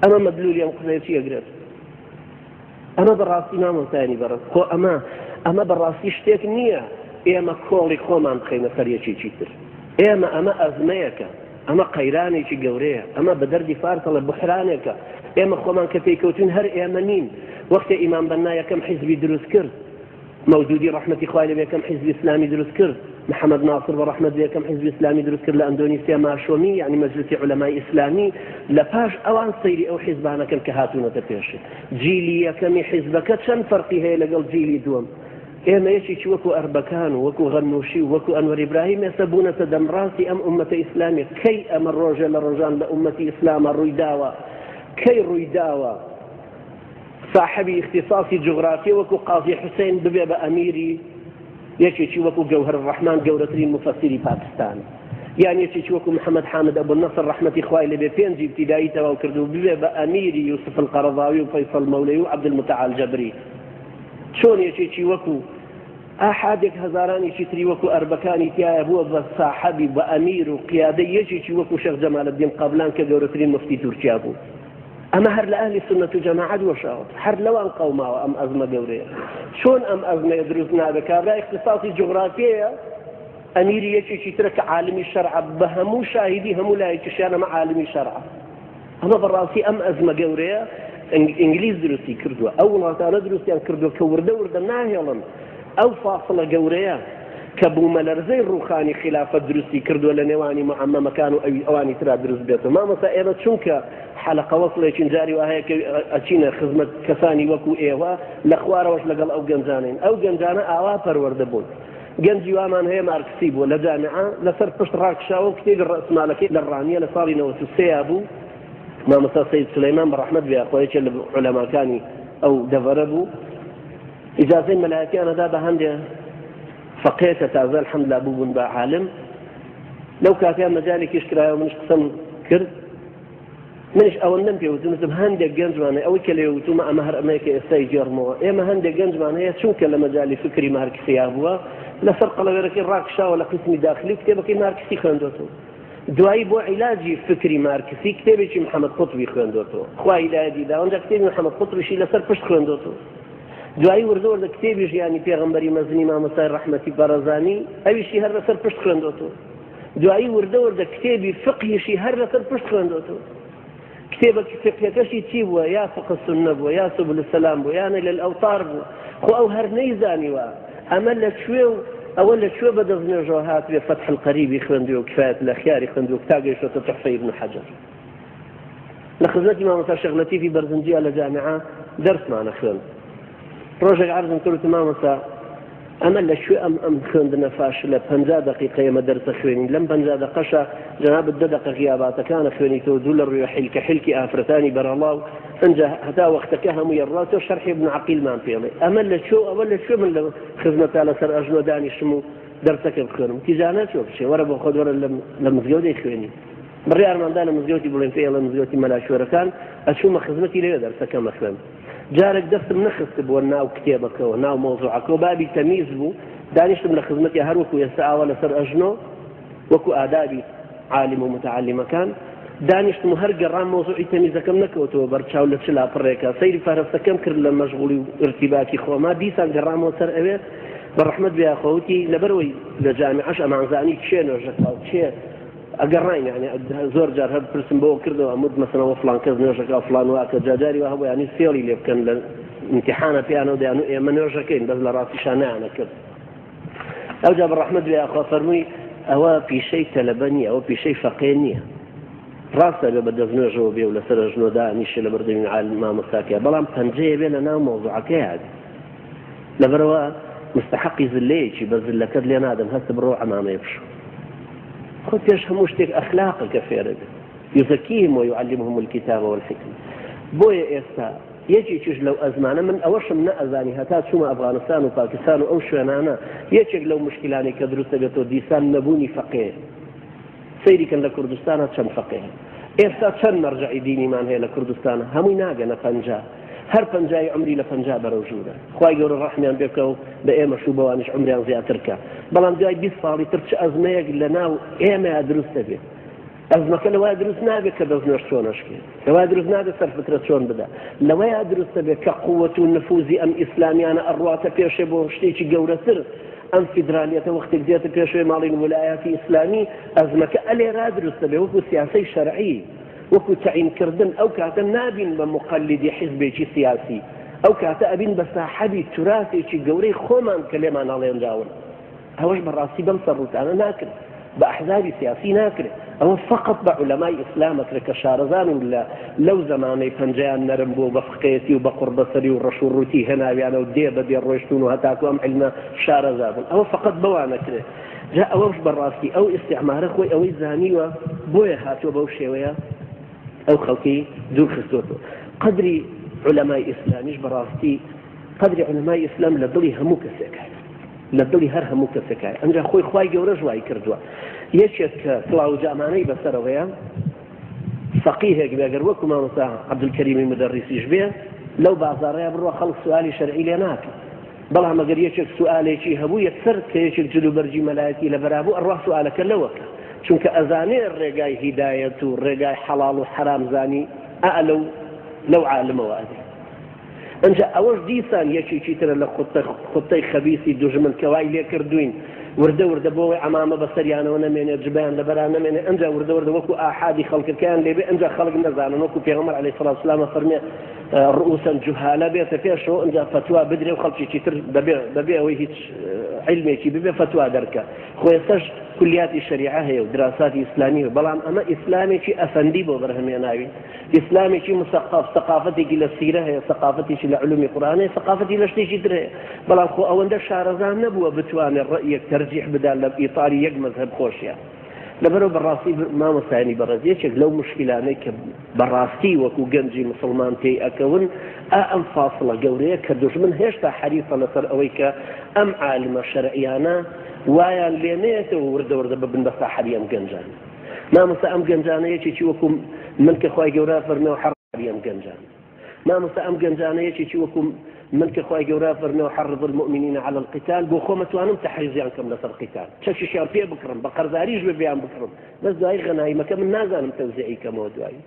Speaker 1: ئەمە مەدلولی ئەم قسەیە چی ئەگرێت ئەمە بەڕاستی مامۆستایانی بەڕێز خۆ ئەمە ئەمە بەڕاستی شتێک نییە ئێمە کۆڵی خۆمان بخەینە سەر یەکێکی تر ئێمە ئەمە ئەزمەیەکە ئەمە قەیرانێکی گەورەیە ئەمە بە دەردی فارسەڵە بحرانێکە ئێمە خۆمان کە پێیکەوتین هەر ئێمە نین وەختێ ئیمام بەننا یەکەم حیزبی دروست کرد مەودودی ڕەحمەتی خوای لێ یەکەم حیزبی ئیسلامی دروست کرد محەممەد ناسر بە ڕەحمەت یەکەم حیزبی ئیسلامی دروست کرد لە ئەندۆنیسیا ماشۆمی یعنی مەجلسی عولەمای ئیسلامی لە پاش ئەوان سەیری ئەو حیزبانەکەن کە هاتوونەتە پێشێ جیلی یەکەمی حیزبەکە چەند فەرقی هەیە لەگەڵ جیلی دووەم ئێمە یەکێکی وەکو ئەربەکان و وەکو غەنوشی و وەکو ئەنوەر ئیبراهیم ئێستا بوونەتە دەمڕاستی ئەم ئومەتە ئیسلامیە کەی ئەمە ڕۆژێ لە ڕۆژان لە ئومەتی ئیسلامە ڕووی داوە کەی ڕووی داوە ساحەبی ئیختیساسی جوغرافیە وەکو قازی حوسەین ببێ بە ئەمیری یەکێکی وەکو گەوهەر ڕەحمان گەورەترین موفەسیری پاکستان یان یەکێکی وەکو محەممەد حامد ئەبو نەسر ڕەحمەتی خوای لێبێ پێنج ئیبتیدایی تەواو کرد و ببێ بە ئەمیری یوسف القەرەضاوی و فەیسەڵ مەولەوی و عەبدولموتەعال جەبری چۆن یەکێکی وەکو ئاحادێک هەزارانێکی تری وەکو ئەربەکانی تایە بووە بە ساحەبی بە ئەمیر و قیادەی یەکێکی وەکو شێخ جەمالەدین قەبلان کە گەورەترین مفتی تورکیا بوو ئەمە هەر لە ئەهلی سوننەت و جەماعەت وەشاوە، هەر لەوان قەوماوە ئەم ئەزمە گەورەیە. چۆن ئەم ئەزمەیە دروست نابێت؟ کابرا ئیختیساسی جوغرافیەیە، ئەمیری یەکێکی ترە کە عالمی شەرعە، بە هەموو شاهیدی هەموو لایەکیشیان ئەمە عالمی شەرعە. ئەمە بەڕاستی ئەم ئەزمە گەورەیە ئینگلیز دروستی کردووە، ئەو وڵاتانە دروستیان کردووە کە وردە وردە ناهێڵن ئەو فاسڵە گەورەیە کە بوومەلەرزەی ڕووخانی خیلافەت دروستی کردووە لە نێوانی معەمەمەکان و ئەوی ئەوانی ترا دروست بێتەوە. مامۆستا ئێمە چونکە حەلەقە وەسڵێکین جاری وا هەیە کە ئەچینە خزمەت کەسانی وەکو ئێوە لە خوارەوەش لەگەڵ ئەو گەنجانەین ئەو گەنجانە ئاوا پەروەردە بوون گەنجی وامان هەیە مارکسی بووە لە جامیعە لەسەر پشت ڕاکشاوە و کتێبی ڕەسمالەکەی لە ڕانیە لە ساڵی 93 بوو مامۆستا سەید سولەیمان بە ڕەحمەت بێ خۆ یەکێ لە عولەماکانی ئەو دەڤەرە بوو ئیجازەی مەلایەتیان ئەدا بە هەندێ فەقێ کە تازە الحمدلله بووبوون بە عالم لەو کاتیان مەجالێکیش کرایەوە منیش قسەم کرد. منیش ئەوەندەم پێ وتم، وتم هەندێک گەنجمان هەیە، ئەوەی کە لەوێ وتومە ئەمە هەر ئەمەیە کە ئێستای گێڕمەوە، ئێمە هەندێک گەنجمان هەیە چونکە لە مەجالی فکری مارکسیا بووە، لەسەر قەڵەوێرەکەی ڕاکشاوە لە قیسمی داخلی و کتێبەکەی مارکسی خوێندۆتەوە. دوایی بۆ عیلاجی فکری مارکسی کتێبێکی محەمەد قوتبی خوێندۆتەوە، خوا هیدایەتی داوە، ئەنجا کتێبی محەمەد قوتبیشی لەسەر پشت خوێندۆتەوە. دوایی وردە وردە کتێبی ژیانی پێغەمبەری مەزنی مامۆستای ڕەحمەتی بەڕەزانی ئەویشی هەر لەسەر پشت خوێندۆتەوە. دوایی وردە وردە کتێبی فقهیشی هەر لەسەر پشت خوێندۆتەوە. کتێبە فقهیەکەشی چی بووە؟ یا فقه سنە بووە، یا سبل السلام بووە، یا نەیل الاوطار بووە. خۆ ئەو هەر نەیزانیوە ئەمە لە کوێ و ئەوە لە کوێ بەدەست نوێژەوە هاتبێ فتح القریبی خوێندووە و کفایەت الاخیاری خوێندووە تا گەیشتۆتە تحفەی ابن حجر. لە خزمەتی مامۆستا شێخ لەتیفی بەرزنجیە لە جامیعە دەرسمانە خوێند. ڕۆژێک عەرزم کرد وتم مامۆستا ئەمە لە کوێ ئەم ئەم خوێندنە فاشلە 50 دقیقە ئێمە دەرسە خوێنین لەم 50 دقەشە جەنابت دە دقە غیاباتەکانە خوێنیتەوە دوو لە ڕووی حیلکە حیلکی ئافرەتانی بەرەڵا و ئەنجا هەتا وەختەکە هەموو یەڕا تۆ شەرحی ابن عەقیلمان پێڵێ ئەمە لە کوێ ئەوە لە کوێ من لە خزمەتا لەسەر ئەژنۆ دانیشم و دەرسەکە بخوێنم تیجا ناچوە بچێ وەرە بۆ خۆت وەرە لە مزگەوت دەیخوێنی بڕیارمان دا لە مزگەوتی بڵێن پێ ئەڵێ مزگەوتی مەلاشوێرەکان ئەچوومە خزمەتی لەوێ دەرسەکەم ئەخوێند جارێک دەستم نەخستبووە ناو کتێبەکەوە ناو مەوزوعەکەوە بابی تەمیز بوو دانیشتم لە خزمەتی هەر وەکو ئێستا ئاوا لەسەر ئەژنۆ وەکو ئادابی عالم و متعلمەکان دانیشتم و هەر گەڕام مەوزوعی تەمیزەکەم نەکەوتەوە بەرچاو لە چ لاپەڕێکە سەیری فەهرەستەکەم کرد لە مەشغوڵی و ارتباکی خۆما دیسان گەڕامەوە سەر ئەوێ بە ڕەحمەت بێ خۆوتی لەبەرەوەی لە جامیعەش ئەمانزانی کێ نوێژەکا و کێ ئەگەڕاین یعنی زۆر جار هەر پرسم بۆ کردەوە ئەموت مەسەلەن وە فڵان کەس نوێژەکە فڵان واکە جاجاری وا هەبوو یعنی فێڵی لێ بکەن لە امتحانە پێیانەوە دەیان و ئێمە نوێژەکەین بەس لە ڕاستیشا نەیانەکرد ئەوجا بە ڕەحمەت بێ ئاخوا فەرمووی ئەوە پیشەی تەلەبە نییە ئەوە پیشەی فەقێ نییە ڕاستە بێ بە دەست نوێژەوە بێ و لەسەر ژنۆدا نیشە لە بەردەمی عالم مامۆستاکە بەڵام پەنجەیە بێ لە ناو مەوزوعەکەیە لەبەرەوە مستحقی زلەیەکی بە زلەکەت لێ نادەم هەستە بڕۆ عەمامەیە بشۆ خۆ پێش هەموو شتێک ئەخلاقە کە فێرە بێت یزکیهم ویعلمهم الکتاب والحکمە بۆیە ئێستا یەکێکیش لەو ئەزمانە من ئەوەشم نەئەزانی هەتا چوومە ئەفغانستان و پاکستان و ئەو شوێنانە یەکێک لەو مشکلانەی کە دروستە بێتەوە دیسان نەبوونی فەقێ سەیری کەن لە کوردستانا چەند فەقێ هەن ئێستا چەند مەرجەعی دینیمان هەیە لە کوردستانا هەمووی ناگەنە 50 هەر پەنجای عمری لە 50 بەرەو ژوورە خوای گەورە ڕەحمیان پێ بکە و بە ئێمەش و بەوانیش عمریان زیاتر کە بەڵام دوای 20 ساڵی تر چ ئەزمەیەک لە ناو ئێمەیا دروست دەبێت ئەزمەکە لەوای دروست نابێت کە دەست نوێژ چۆن ئەشکێت لەوای دروست نابێت سەرفترە چۆن بدا لەوەیا دروست دەبێت کە قووەت و نفوزی ئەم ئیسلامیانە ئەڕواتە پێشێ بۆ شتێکی گەورەتر ئەم فیدرالیەتە وەختێک دێتە پێشەوەی ماڵین ولایاتی ئیسلامی ئەزمەکە ئەلێرا دروست دەبێت وەکو سیاسەی شەرعی وەکو تەعینکردن ئەو کاتە نابین بە مقلدی حیزبێکی سیاسی ئەو کاتە ئەبین بە ساحەبی توراسێکی گەورەی خۆمان کە لێمان هەڵێنراون ئەوەش بەڕاستی بەم سەرڕووتانە ناکرێت بە ئەحزابی سیاسی ناکرێت ئەوە فقط بە عولەمای ئیسلام ئەکرێت کە شارەزان و لە لەو زەمانەی پەنجەیان نەرم بووە و بە فقێتی و بە قوڕبەسەری و ڕەش و ڕووتی هێناویانە و دێ بە دێ ڕۆیشتوون و هەتاکو ئەم عیلمە شارەزا بوون ئەوە فقط بەوان ئەکرێت جا ئەوەش بەڕاستی ئەو ئیستعمارە خۆی ئەوەی زانیوە بۆیە هاتووە بەو شێوەیە ئەو خەڵکی دوور خستووەتەوە قەدری عولەمای ئیسلامیش بەڕاستی قەدری عولەمای ئیسلام لە دڵی هەموو کەسێک هەیە لە دڵی هەر هەموو کەسێک هەیە ئەنجا خۆی خوای گەورەش وای کردووە یەکێک کە کڵاو و جامانەی بەسەرەوەیە فەقیهێک بێ گەر وەکو مامۆستا عەبدولکەریمی مدەڕیسیش بێ لەو بازاڕەیە بڕوا خەڵک سوالی شەرعی لێ ناکە بەڵام ئەگەر یەکێک سوالێکی هەبوو یەکسەر کە یەکێک جلوبەرگی مەلایەتی لەبەرا بوو ئەڕوا سوالەکە لەوەکە چونکە ئەزانێ ڕێگای هیدایەت و ڕێگای حەڵاڵ و حەرام زانی ئا لەو لەو عالمەوە ئەبێ ئنجا ئەوەش دیسان یەکێکی ترە لە خوتەی خەبیسی دوژمن کە وای لێکردوین وردە وردە بۆ ئەوەی عەمامە بەسەریانەوە نەمێنێت جبەیان لەبەرا نەمێنێ ئنجا وردە وردە وەکو ئاحادی خەڵکەکەیان لێبێ ئنجا خەڵک نەزانن وەکو پێغەمبەر عەلەیهی سڵاو سلام فەرمێ ڕؤوسا جوهالە بێتە پێشەوە ئنجا فەتوا بدرێ و خەڵکێکی تر بەبێ بەبێ ئەوەی هیچ عیلمێکی ببێ فەتوا دەرکە خۆ ئێستاش کولیاتی شەریعە هەیە و دراساتی ئیسلامی هەیە بەڵام ئەمە ئیسلامێکی ئەفەندی بۆ بەرهەمێناوین ئیسلامێکی مسەقەف سەقافەتێکی لە سیرە هەیە سەقافەتێکی لە علومی قورئان هەیە سەقافەتی لە شتێکی تر هەیە بەڵام خۆ ئەوەندە شارەزا نەبووە بتوانێت ڕەئیەک تەرجیح بدا لە ئیتاری یەک مەزهەب خۆشیان لەبەرەوە بەڕاستی مامۆستایانی بەڕێز یەکێک لەو مشکلانەی کە بەڕاستی وەکو گەنجی مسلمان تێی ئەکەون ئا ئەم فاصلە گەورەیە کە دوژمن هێشتا حەریسە لەسەر ئەوەی کە ئەم عالمە شەرعیانە وایان لێ نەیەتەوە وردە وردە ببن بە ساحەبی ئەم گەنجانە. مامۆستا ئەم گەنجانە یەکێکی وەکو من کە خوای گەورە فەرمێ و حەڕی ئەم گەنجان مامۆستا ئەم گەنجانە یەکێکی وەکو من کە خوای گەورە فەرمێ و حرض المؤمنین على القتال بۆ خۆم ئەتوانم تەحریزیان کەم لەسەر قتال چەکیشیان پێ بکڕم بە قەرزاریش بێ بیان بکڕم بەس دوای غەنایمەکە من نازانم تەوزیعی کەمەوە دوایی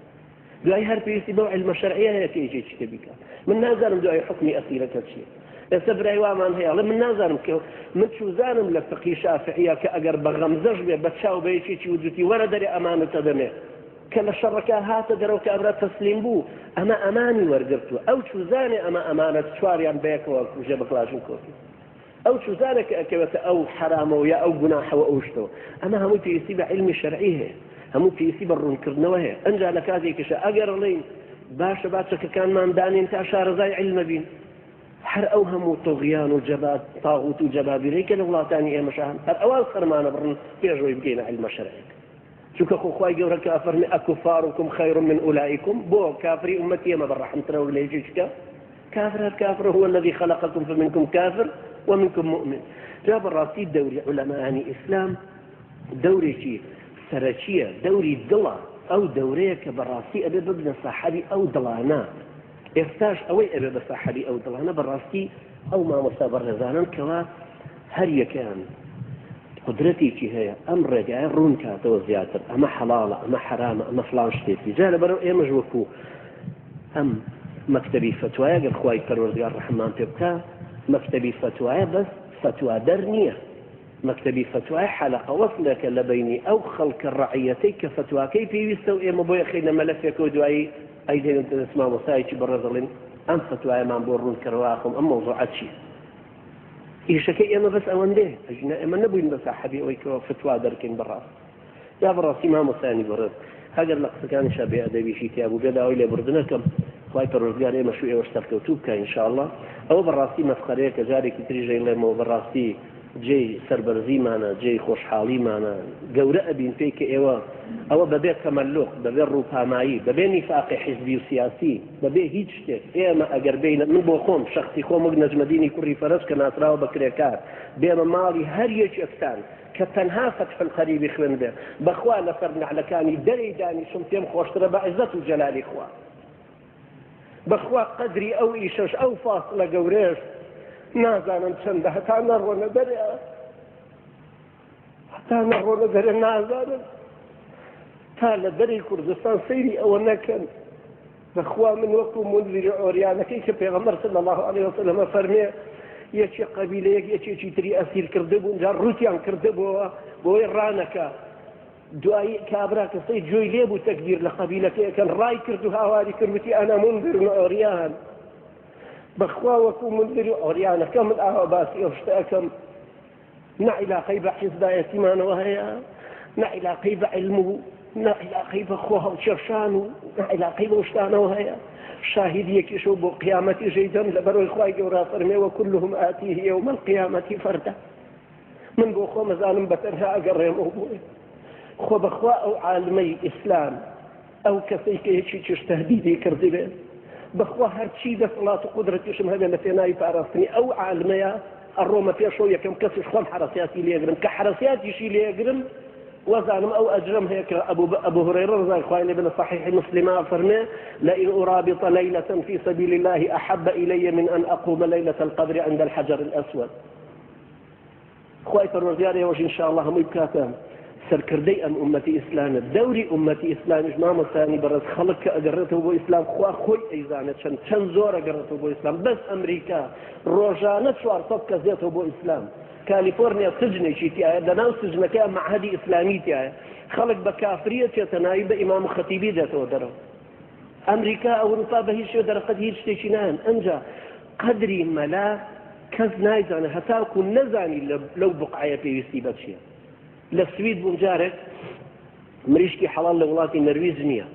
Speaker 1: دوای هەر پێویستی بەو علمە شەرعیە هەیە کە یەکێکی کە بیکات من نازانم دوای حکمی ئەسیرەکە چییە ئێستا برای وامان هەیە ئەڵێ من نازانم کە من چوزانم لە فقی شافعیە کە ئەگەر بە غەمزەش بێ بە چاو بە یەکێکی وجوتی وەرە دەرێ ئەمانەتە دەمێ کە لە شەڕەکە هاتە دەرەوە کابرا تەسلیم بوو ئەمە ئەمانی وەرگرتووە ئەو چوزانێ ئەمە ئەمانەت چواریان بەیەکەوە کوژێ بە کلاشین کۆفی ئەو چوزانە کە ئەکەوێتە ئەو حەرامەوە یا ئەو گوناحەوە ئەو شتەوە ئەمە هەمووی پێویستی بە عیلمی شەرعی هەیە هەموو پێویستی بە ڕوونکردنەوە هەیە ئەنجا لە کاتێکیشە ئەگەر ئەڵێین باشە با چەکەکانمان دانێن تا شارەزای عیلمە بین هەر ئەو هەموو طغیان و جەبات تاغوت و جەبابیرەی کە لە وڵاتانی ئێمەش هەن هەر ئەوان سەرمانە بڕن پێشەوەی بگەینە عیلمە شەرعیەکە چونکە خۆ خوای گەورە کە ئەفەرمێ ئەکوفارکم خیر من ئولائکم بۆ کافری ئومەتی ئێمە بە ڕەحمترە وەک لە یەکێکیکە کافر هەر کافرە هو الذي خلقكم فمنكم كافر ومنكم مؤمن جا بەڕاستی دەوری عولەمایانی ئیسلام دەورێکی سەرەکیە دەوری دڵە ئەو دەورەیە کە بەڕاستی ئەبێ ببنە ساحەبی ئەو دڵانە ئێستاش ئەوەی ئەبێ بە ساحەبی ئەو دڵانە بەڕاستی ئەو مامۆستا بەڕێزانن کەوا هەر یەکەیان قدرەتێکی هەیە ئەم ڕێگایە ڕوون کاتەوە زیاتر ئەمە حەڵاڵە ئەمە حرامە ئەمە فلان شتێکی جا لەبەرەوە ئێمەش وەکو ئەم مەکتەبی فەتوایە گەر خوای پەروەردگار ڕەحممان پێ بکا مەکتەبی فەتوایە بەس فەتوا دەر نییە مەکتەبی فەتوای حەلەقە وەسلێکە لە بینی ئەو خەڵکە ڕەعیەتەی کە فەتواکەی پێویستە و ئێمە بۆیە خەینە مەلەفێکەوە دوایی ئەیدەین دەست مامۆستایەکی بەڕێز دەڵێن ئەم فەتوایەمان بۆ ڕوون کەرەوە ئاخۆم ئەم مەوزوعە چییە ئیشەکەی ئێمە بەس ئەوەندەیە ئەژنا ئێمە نەبووین بە ساحەبی ئەوەی کەەوە فتوا دەرکەین بەڕاست یا بەڕاستی مامۆستایانی بەڕێز ئەگەر لە قسەکانیشا بێ ئەدەبیشی تیا بوو بێ داوای لێبوردنەکەم خوای پەروەردگار ئێمەش و ئێوەش سەرکەوتوو بکا ان شاء اللە ئەوە بەڕاستی مەسخەرەیە کە جارێکی تریش دەیڵێمەوە بەڕاستی جێی سەربەرزیمانە جێی خۆشحاڵیمانە گەورە ئەبین پێی کە ئێوە ئەوە بەبێ تەمەلوق بەبێ ڕووپامایی بەبێ نیفاقی حیزبی و سیاسی بەبێ هیچ شتێک ئێمە ئەگەر بێینە من بۆ خۆم شەخسی خۆم وەک نەجمەدینی کوڕی فەرەج کە ناسراوە بە کرێکار بێمە ماڵی هەر یەکێکتان کە تەنها فتح القریبی خوێندبێ بەخوا لەسەر نەعلەکانی دەرێی دانیشم پێم خۆشترە بە عزەت و جەلالی خوا بەخوا قەدری ئەو ئیشەش ئەو فاصلە گەورەیەش نازانم چەندە هەتا نەڕۆنە دەرێ هەتا نەڕۆنە دەرێ نازانم تا لە دەری کوردستان سەیری ئەوە نەکەن بەخوا من وەکو منذری عۆریانەکەی کە پێغەمبەر صلی الله علیه وسلم فەرمێ یەکێ قەبیلەیەک یەکێکی تری ئەسیر کردبوون جا ڕووتیان کردبووەوە بۆی ڕانەکە دوایی کابرا کە سەی جۆی لێ بوو تەکبیر لە قەبیلەکەیەکەن ڕای کرد و هاواری کرد وتی ئەنا منذر عۆریان بەخوا وەکو منذری عۆریانەکە من ئاوا باسی ئەو شتە ئەکەم نە عیلاقەی بە حیزبایەتیمانەوە هەیە، نە عیلاقەی بە عیلم و نە عیلاقەی بە خۆ هەڵکێشان و نە عیلاقەی بەو شتانەوە هەیە. شاهید یەکیشە و بۆ قیامەتیش ئەیدەم لەبەرەوەی خوای گەورە فەرمێ وکلهم آتیه یوم القیامة فردا. من بۆ خۆم ئەزانم بە تەنها ئەگەڕێمەوە بۆی. خۆ بەخوا ئەو عالمەی ئیسلام ئەو کەسەی کە یەکێکیش تەهدیدی کردبێ بەخوا هەرچی دەسەڵات و قودرەتیشم هەبێ لە پێناوی پاراستنی ئەو عالمەیە ئەڕۆمە پێشەوە یەکەم کەسیش خۆم حەرەسیاتی لێگرم کە حەرەسیاتیشی لێگرم وەزانم ئەو ئەجرم هەیە کە ئەبو ئەبو هريرة رضي الله عنه بن صحيح مسلم فرمي لئن أرابط ليلة في سبيل الله أحب إلي من أن أقوم ليلة القدر عند الحجر الأسود خوای پەروەردگار ئێوەش ان شاء اللە هەمووی بکاتە سەرکردەی ئەم ئومەتی ئیسلامە دەوری ئومەتی ئیسلامیش مامۆستایانی بەڕێز خەڵک کە ئەگەڕێتەوە بۆ ئیسلام خوا خۆی ئەیزانێت چەند چەند زۆر ئەگەڕێتەوە بۆ ئیسلام بەس ئەمریکا ڕۆژانە 400 کەس دێتەوە بۆ ئیسلام کالیفۆرنیا سجنێکی تایە لەناو سجنەکە مەعهەدی ئیسلامی تایە خەڵک بە کافریە چێتە ناوی بە ئیمام و خەتیبی دێتەوە دەرەوە ئەمریکا ئەوروپا بە هیچ شێوە دەرەقەت هیچ شتێکی نایەن ئەنجا قەدری مەلا کەس نایزانێت هەتاکو نەزانی لەو بقعەیە پێویستی بە چییە لە سوید بووم جارێک مریشکی حەڵال لە وڵاتی نەرویج نییە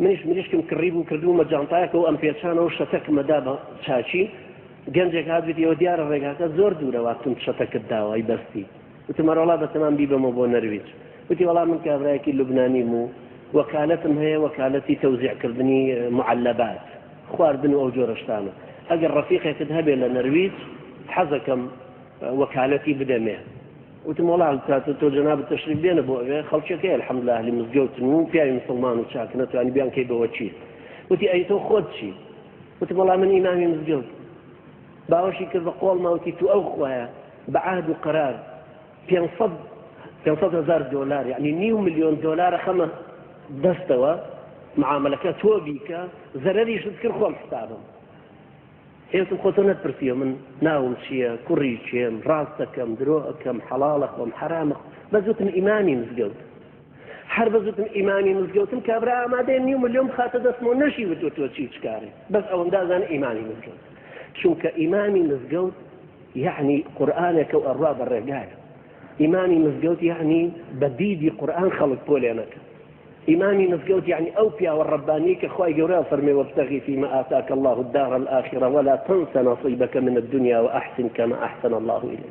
Speaker 1: منیش مریشکم کڕی بوو کردوومە جانتایەکەوە ئەم پێچانەوە شەتەکمەدا بە چاچی گەنجێک هات وتی ئەوە دیارە ڕێگاکە زۆر دوورە وا توند شەتەکت داوە ئەی بەستی وتم ئەرەوەڵا بەتەمام بیبەمەوە بۆ نەرویج وتی وەڵا من کابرایەکی لوبنانیم و وەکالەتم هەیە وەکالەتی تەوزیعکردنی معلبات خواردن و ئەو جۆرە شتانە ئەگەر ڕەفیقێکت هەبێ لە نەرویج حەزەکەم وەکالەتی بدەمێ. وتم وەڵا کاتە تۆ جەنابت تەشریف بێنە بۆ ئەوێ خەڵکیەکەی الحمدلله ئەهلی مزگەوتن و پیاوی مسلمان و چاک نەتوانی بیانکەی بە وەکیل. وتی ئەی تۆ خۆت چی؟ وتم وەڵا من ئیمامی مزگەوت. باوەشی کرد بە قۆڵما وتی تو ئەو خوایە بە عەهد و قەرار 500 هزار دۆلار یعنی نیو ملیۆن دۆلارە خەمە دەستەوە معاملەکە تۆ بیکە زەرەریشت کرد خۆم حسابم. ئێوتم خۆ تۆ نەتپرسیوە من ناوم چییە کوڕی کێم ڕاست دەکەم درۆ ئەکەم حەڵاڵە خۆم حەرامە بەس وتم ئیمامی مزگەوت هەر بەس وتم ئیمامی مزگەوتم کابرا ئامادەیە نیو ملیۆن بخاتە دەستمەوە نەشی وتوە تۆ چی چکارێ بەس ئەوەندە ئەزانێ ئیمامی مزگەوت چونکە ئیمامی مزگەوت یعنی قورئانێکە و ئەڕوا بە ڕێگایە ئیمامی مزگەوت یعنی بە دیدی قورئان خەڵک پۆلێنەکە ئیمامی مزگەوت یەعنی ئەو پیاوە ڕەبانیەی کە خوای گەورە ئەفەرمێ وابتغی فیما آتاک اللە الدار الآخرە ولا تنس نصیبک من الدنیا وأحسن کما احسن اللە الیک.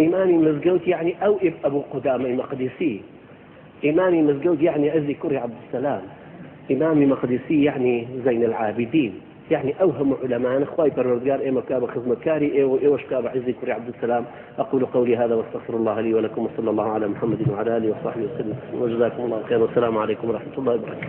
Speaker 1: ئیمامی مزگەوت یەعنی ئەو ئەبو قودامەی مەقدیسی. ئیمامی مزگەوت یەعنی عزی کوڕی عەبدولسەلام. ئیمامی مەقدیسی یەعنی زەین العابدین. یەعنی ئەو هەموو عولەمایانە خوای پەروەردگار ئێمە بکا بە خزمەتکاری ئێوە و ئێوەش بکا بە عیزی کوڕی عەبدولسەلام اقول قولي هذا واستغفر الله لي ولكم وصلى الله على محمد وعلى آله وصحبه وسلم وجزاكم الله خيرا والسلام عليكم ورحمة الله وبركاته.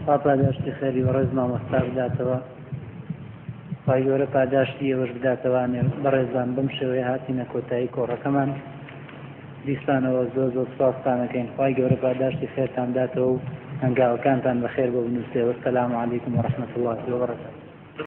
Speaker 2: خوا پاداشتی خێری بەڕێز مامۆستا بداتەوە خوای گەورە پاداشتی ئێوەش بداتەوانێ بەڕێزان بەم شێوەیە هاتینە کۆتایی کۆڕەکەمان دیسانەوە زۆر زۆر سوپاستان ئەکەین خوای گەورە پاداشتی خێرتان بداتەوە و هەنگاوەکانتان بەخێر بۆ بنووسێ والسلام علیکم ورحمة اللە وبرکاته.